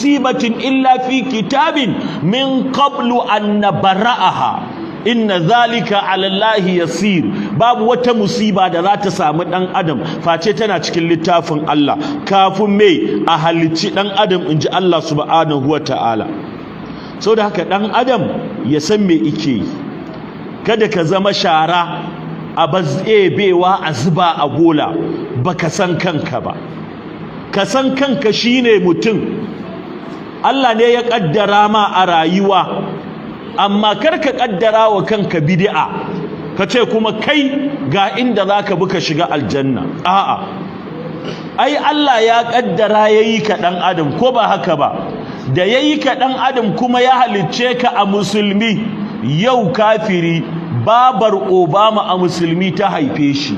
Musibatin illa fi kitabin min qablu an nabra'aha inna zalika ala Allahi yasir. Babu wata musiba da za ta samu dan adam face tana cikin littafin Allah kafin me a halicci dan adam, inji Allah subhanahu wataala. Saboda haka dan adam ya san me yake yi. Kada ka zama shara a bazbewa a zuba a bola, baka san kanka ba. Ka san kanka shine mutum. Allah ne ya kaddara ma a rayuwa, amma kar ka kaddara wa kanka bid'a ka ce kuma kai ga inda zaka bi ka shiga aljanna. A'a, ai Allah ya kaddara yayi ka dan adam, ko ba haka ba? Da yayi ka dan adam kuma ya halicce ka a musulmi. Yau kafiri, babar Obama a musulmi ta haife shi,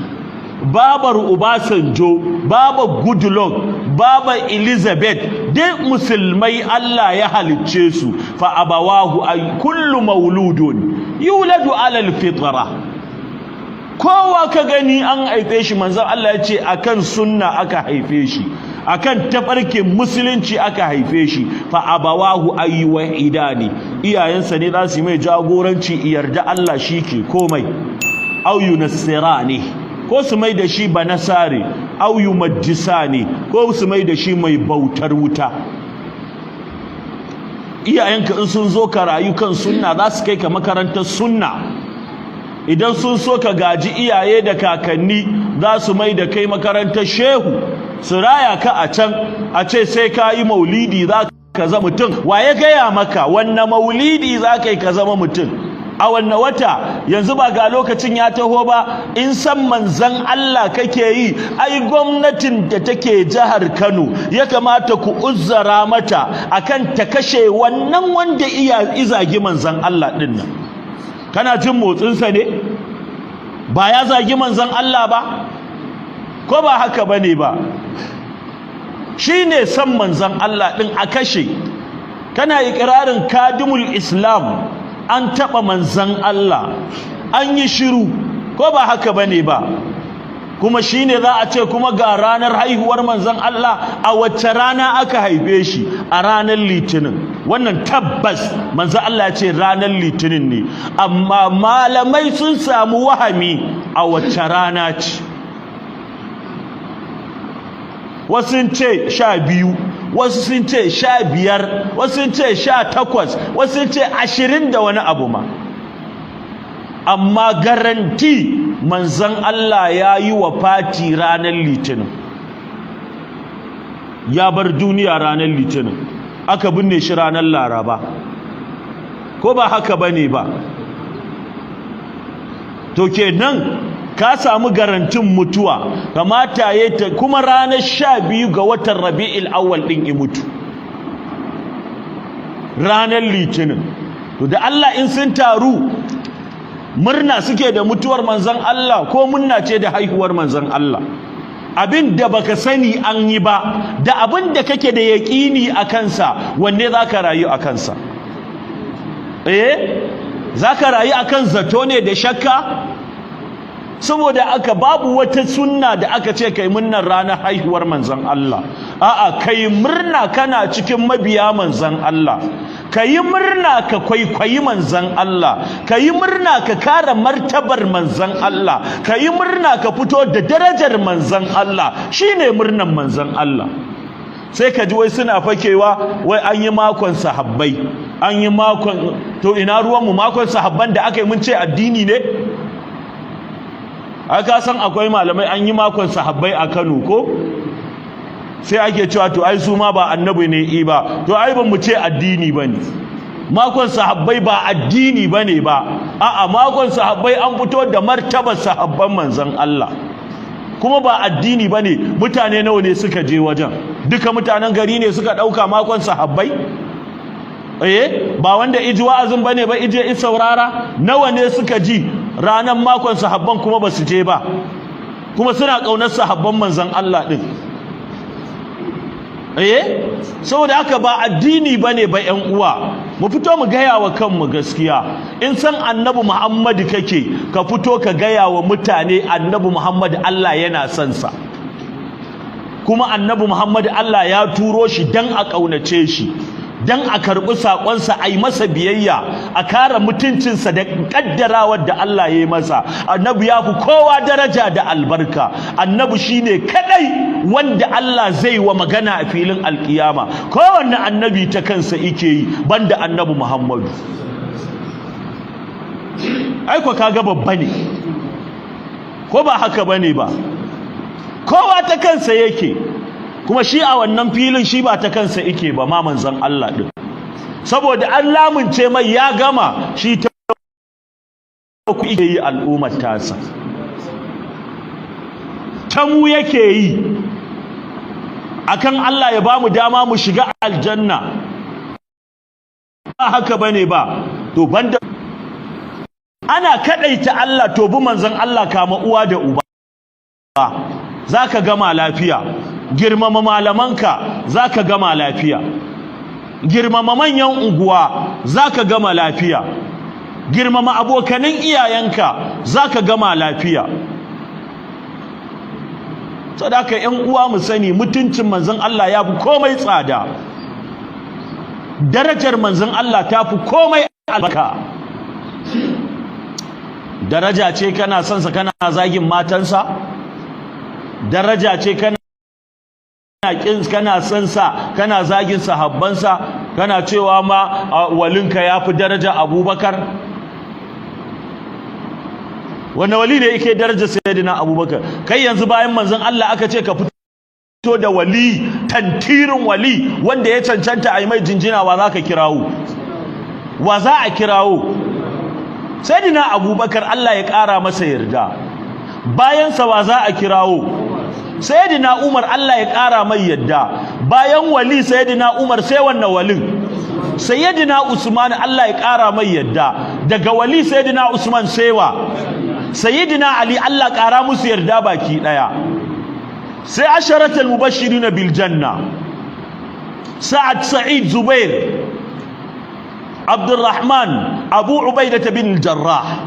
babar Obasanjo, babar Goodluck, babar Elizabeth, duk musulmai Allah ya halicce su. Fa abawahu ay kullu mauludun yuladu ala alfitra. Kowa ka gani an haife shi, manzon Allah ya ce akan sunna aka haife shi, akan tafarkin musulunci aka haife shi. Fa abawahu ay wahidani, iyayensa ne za su yi mai jagoranci, yarda Allah shi ke komai, aw yunassirani, ko su mai da shi banasare, aw yumajjisani, ko su mai da shi mai bautar wuta. Iyayenka in sun zo ka rayu kan sunna, za su kai ka makarantar sunna. Idan sun so ka gaji iyaye da kakanni, za su mai da kai makarantar shehu su raya ka a can, a ce sai ka yi maulidi za ka zama mutum. Wa ya gaya maka wanne maulidi za ka yi ka zama mutum? A wanne wata? Yanzu ba ga lokacin ya taho ba? In san manzan Allah kake yi, ai gwamnatin da take jihar Kano ya kamata ku uzzara mata akan ta kashe wannan wanda iya izagi manzan Allah din nan. Kana jin motsinsa ne? Ba ya zagi manzan Allah ba? Ko ba haka bane ba? Shine san manzan Allah din a kashe. Kana ikirarin kadimul Islam, an taba manzan Allah an yi shiru, ko ba haka bane ba? Kuma shine za a ce kuma ga ranar haihuwar manzan Allah. A wacce rana aka haife shi? A ranar Litinin. Wannan tabbas manzan Allah ya ce ranar Litinin ne, amma malamai sun samu wahami a wacce rana ce. Wasu sun ce 12, wasu sun ce 15, wasu sun ce 18, wasu sun ce 20 da wani abu ma. Amma garanti manzon Allah ya yi wa fati ranar Litinin, ya bar duniya ranar Litinin, aka binne shi ranar Laraba. Ko ba haka bane ba? To kenan ka samu garantin mutuwa, kamata ya ta kuma ranar 12 ga watan Rabi'il Awwal din i mutu, ranar Litinin. To da Allah, in sun taru, murna suke da mutuwar manzon Allah ko murna ce da haihuwar manzon Allah? Abin da baka sani an yi ba da abin da kake da yaƙini a kansa, wanne zaka rayu a kansa? Eh, zaka rayu akan zato ne da shakka. Saboda aka babu wata sunna da aka ce kai murnar ranar haihuwar manzon Allah. A'a, kai murna kana cikin mabiya manzon Allah, kayi murna ka kwaikwayi manzon Allah, kayi murna ka kare martabar manzon Allah, kayi murna ka fito da darajar manzon Allah. Shine murnan manzon Allah. Sai ka ji wai suna fakewa wai an yi makon sahabbai, an yi makon. To ina ruwanmu? Makon sahabban da aka yi, mun ce addini ne? Aka san akwai malamai, an yi makon sahabbai a Kano, ko sai ake cewa to ai su ma ba annabi ne i ba. To ai ban mu ce addini bane. Makon sahabbai ba addini bane ba. A'a, makon sahabbai an fito da martabar sahabban manzon Allah, kuma ba addini bane. Mutane nawa ne suka je wajen? Duka mutanen gari ne suka dauka makon sahabbai? Eh, ba wanda iji wa'azin bane ba, ije i saurara. Nawa ne suka ji ranar makon sahabban kuma ba su je ba, kuma suna kaunar sahabban manzon Allah din? Eh, saboda haka ba addini bane ba. Ƴan uwa, mu fito mu gaya wa kanmu gaskiya. In san Annabi Muhammad kake, ka fito ka gaya wa mutane Annabi Muhammad Allah yana son sa. Kuma Annabi Muhammad Allah ya turo shi dan a kaunace shi, dan a karɓi saƙonsa, a yi masa biyayya, a kare mutuncinsa da ƙaddarawar da Allah ya yi masa. Annabi ya fi kowa daraja da albarka. Annabi shine kadai wanda Allah zai wa magana a filin alkiyama. Kowanne annabi ta kansa yake yi, banda Annabi Muhammadu. Ai ko kaga babba ne, ko ba haka bane ba? Kowa ta kansa yake, kuma shi a wannan filin shi ba ta kansa yake ba ma, manzon Allah din, saboda an lamunce mai ya gama. Shi ta ku yake yi, al'ummar tasa, ta mu yake yi, akan Allah ya bamu dama mu shiga aljanna. Ba haka bane ba? To, banda ana kadaita Allah, to bi manzon Allah, kama uwa da uba, zaka gama lafiya. Girmama malamanka, zaka gama lafiya. Girmama manyan unguwa, zaka gama lafiya. Girmama abokanin iyayenka, zaka gama lafiya. Sadaka ƴan uwa, mu sani mutuncin manzon Allah ya fi komai tsada, darajar manzon Allah ta fi komai albarka. Daraja ce kana son sa kana zagin matansa? Daraja ce kana kin kana son sa kana zagin sahabbansa, kana cewa ma walinka yafi daraja Abubakar? Wani wali ne yake daraja Sayyidina Abubakar? Kai, yanzu bayan manzon Allah aka ce ka fito da wali, tantirin wali wanda ya cancanta a yi mai jinjina, wa za ka kirawo? Wa za a kirawo? Sayyidina Abubakar, Allah ya ƙara masa yarda. Bayan sa wa za a kirawo? Sayyidina Umar, Allah ya ƙara mai yarda. Bayan wali Sayyidina Umar sai wannan walin? Sayyidina Usman, Allah ya ƙara mai yarda. Daga wali Sayyidina Usman sai wa? Sayyidina Ali, Allah ƙara musu yarda baki ɗaya. Sai asharatul mubashirin bil janna: Sa'ad, Sa'id, Zubair, Abdurrahman, Abu Ubaidah bin Jarrah.